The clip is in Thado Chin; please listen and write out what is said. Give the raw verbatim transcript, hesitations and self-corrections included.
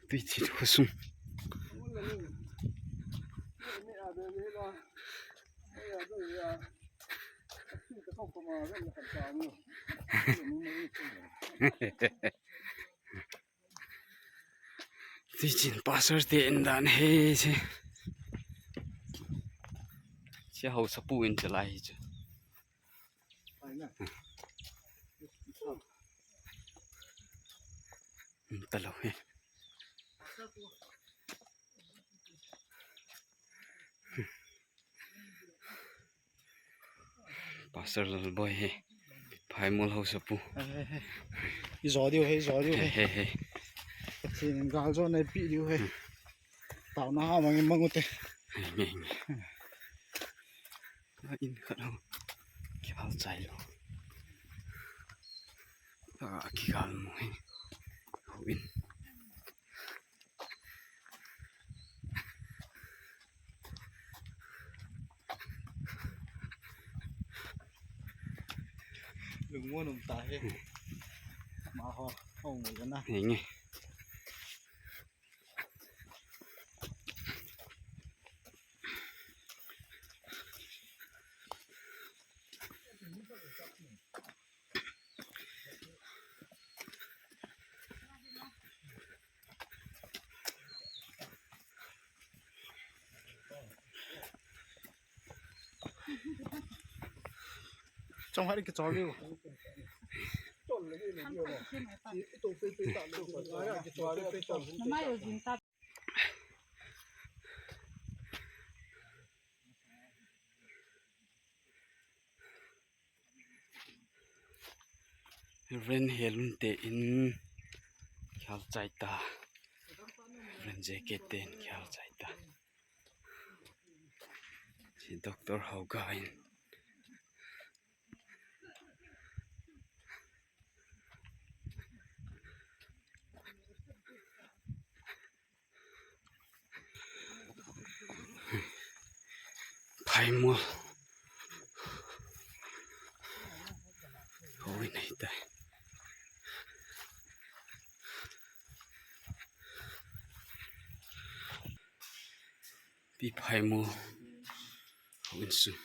Tuichin khosung. Tuichin pastor te in dan ahi chu. Hiche haosapu in chalai hi chu. Talou hi. Pastor Lalboi hi. Phaimol haosapu. He, he, he. Ijo diu he, ijo diu he. He, he, he. Pathen in galjona eipeh diu he. Taona ha mang in mang ute. He, he, he. A in khat ho. Kihal chai lou. A kihal mo he. Houin. Lungmon um tahi. Amaho, hung mu lena. Henge. Chong hari ke chol liu. Reverend Helun te in kihal chai ta. Reverend J K te in kihal chai ta. Hiche Doctor Hauga in. Phaimol. Houin ahitai. Pi Phaimol. Houin sung.